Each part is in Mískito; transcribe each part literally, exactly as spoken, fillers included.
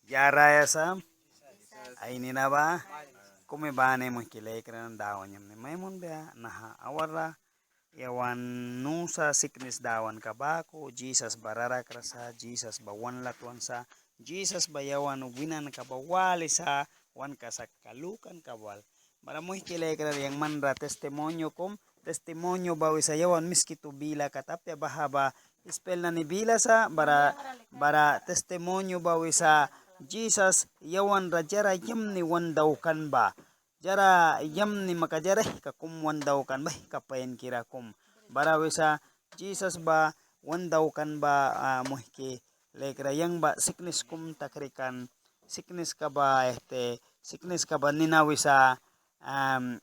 Ya raya sa ai nina ba. Kumi bani muihki laikra nani, Dawan yamni mai munbia naha awarra. Yawan nusa siknis dawanka baku, Jisas ba rarakra sa, Jisas ba wan latwan sa, Jisas ba yawan winanka ba wali sa, wan kasakka lukanka ba wal. Bara muihki laikra nani, yang manra testimonio kum, testimonio ba wisa yawan Miskitu bila kat apia, baha ba ispel nani bila sa, bara, bara testimonio ba wisa Jisas yawan ra diara yamni wan daukan ba. Diara yamni maka diara aihka kum wan daukan ba, aihka painkira kum. Bara wisa Jisas ba wan daukan ba, ah, muihki laikra, yang ba siknis kum takri kan, sikniska ba, este, sikniska ba nina wisa, am,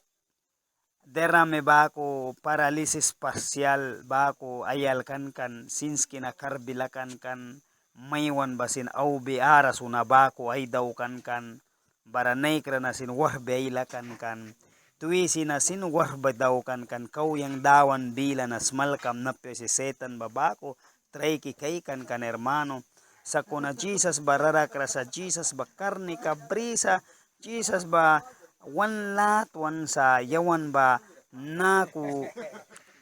derrame baku, parálisis parcial baku ai alkan kan, sinski na karbi lakan kan, maiwan ba sin aubi ara suna baku ai daukan kan, bara naikra na sin warhbi ai lakan kan, twisi na sin warhbi daukan kan, kau yang Dawan bila na smalkamna apia si Setan ba baku traiki kaikan kan, hermano. Sakuna Jisas ba rarakra sa, Jisas ba karnika brisa, Jisas ba wan latwan sa, yawan ba naku,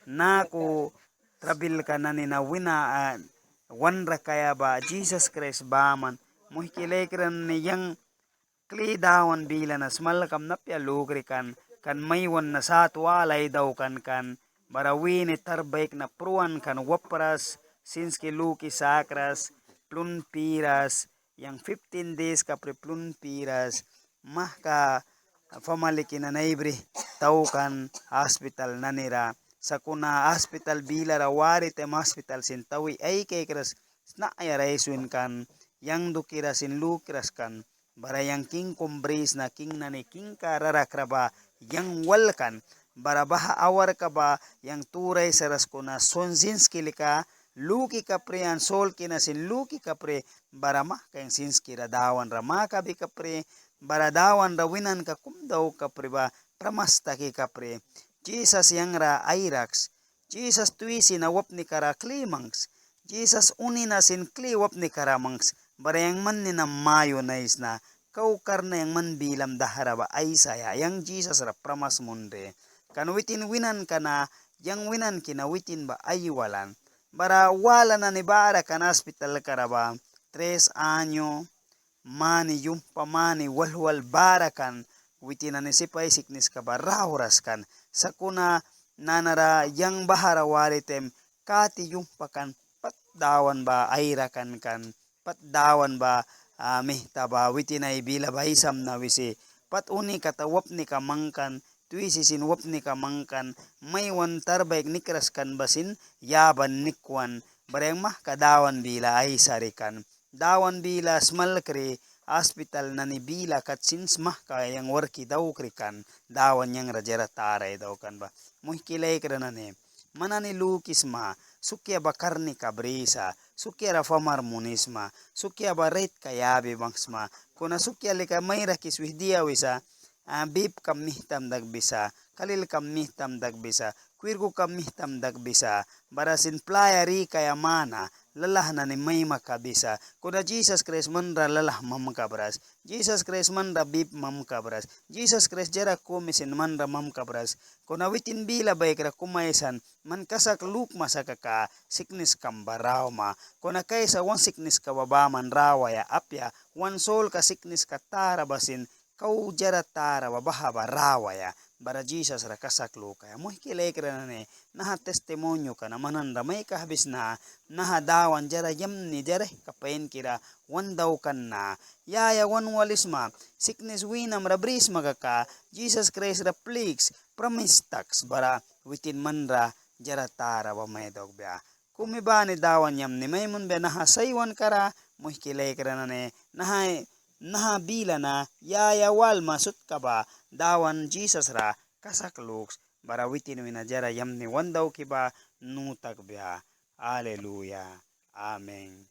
naku trabilka nani na wina, ah, wan rakaia ba Jisas Kraist baman. Muihki laikra nani, yang kli Dawan bila na smalkamna apia lukri kan, kan maiwan na sat wala ai daukan kan, bara wîni tarbaikna pruan kan, wapras, sinski luki sakras, plun piras, yang fifteen days kapri plun piras, mahka famaliki nani ai brih taukan haspital nani ra. Sakuna haspital bilara wari taim haspital sin tawi ai kaikras, snayara aiswin kan, yang dukira sin lukras kan, bara yang king kum brisna, king nani kingka rarakra ba yang wal kan, bara baha awarka ba yang turi aisaras, kuna sinski lika luki kapri, an solki na sin luki kapri, bara mahka yang sinskira Dawan ra makabi kapri, bara Dawan ra winanka kum dauki kapri ba, pramas taki kapri. Jisas yang ra airaks, Jisas twisi na wapnika ra kli mangks, Jisas uni na sin kli wapnika ra mangks, bara yang man ninam mayunaisna, kau karna yang man bilam dahra ba aisaia, yang Jisas ra pramas munri. Kan witin winanka na, yang winanki na witin ba aiwalan. Bara wala nani bara kan haspitalka ra ba, tres año, mani yumhpa, mani walhwal bara kan, witin nani sip ai sikniska ba rauras kan. Sakuna nanara yang bahara wari taim kati yumhpa kan, pat Dawan ba aira kan kan, pat Dawan ba, ah, mihta ba witin ai bila ba aisamna wisi, pat uni kata wapnika mangkan, twisi sin wapnika mangkan, maiwan tarbaik nikras kan ba sin yaban nikwan, bara yang mahka Dawan bila aisari kan. Dawan bila smalkri, haspital nani bila kat sin mahka yang warki daukri kan, Dawan yang ra diara tara ai daukan ba. Muihki laikra nani, man nani lukisma, sukia ba karnika brisa, sukia ra famar munisma, sukia ba raitka yabi banghwisma, kuna sukia lika mai rakis wih dia wisa, ah, bipkam mihtam dakbisa, kalilkam mihtam dakbisa, kwirkukam mihtam dakbisa, bara sin playa rikaia mana, lalah nani mai makabisa, kuna Jisas Kraist man ra lalah mamkabras, Jisas Kraist man ra bip mamkabras, Jisas Kraist diara kumi sin man ra mamkabras, kuna witin bila baikra kum aisan, man kasak lukma sa kaka, sikniskam ba rauma, kuna kaisa wan sikniska ba baman rawaia apia, wan solka sikniska tara ba sin, kau diara tara ba baha ba rawaia, bara Jisas ra kasak lukaia. Muihki laikra nani, naha testimonioka na man nani ra mai kahbisna, naha Dawan diara yamni, diara aihka painkira wan daukan na. Ya ya wan walisma, siknis winam ra brisma kaka, Jisas Kraist ra pliks, pramis taks, bara witin man ra diara tara ba mai daukbia. Kumi bani Dawan yamni mai munbia naha saiwanka ra, muihki laikra nani, naha, naha bila na ya ya walma sutka ba, Dawan Jisas ra kasak luks, bara witin wina diara yamni wan dauki ba nu takbia. Aleluya. Amen.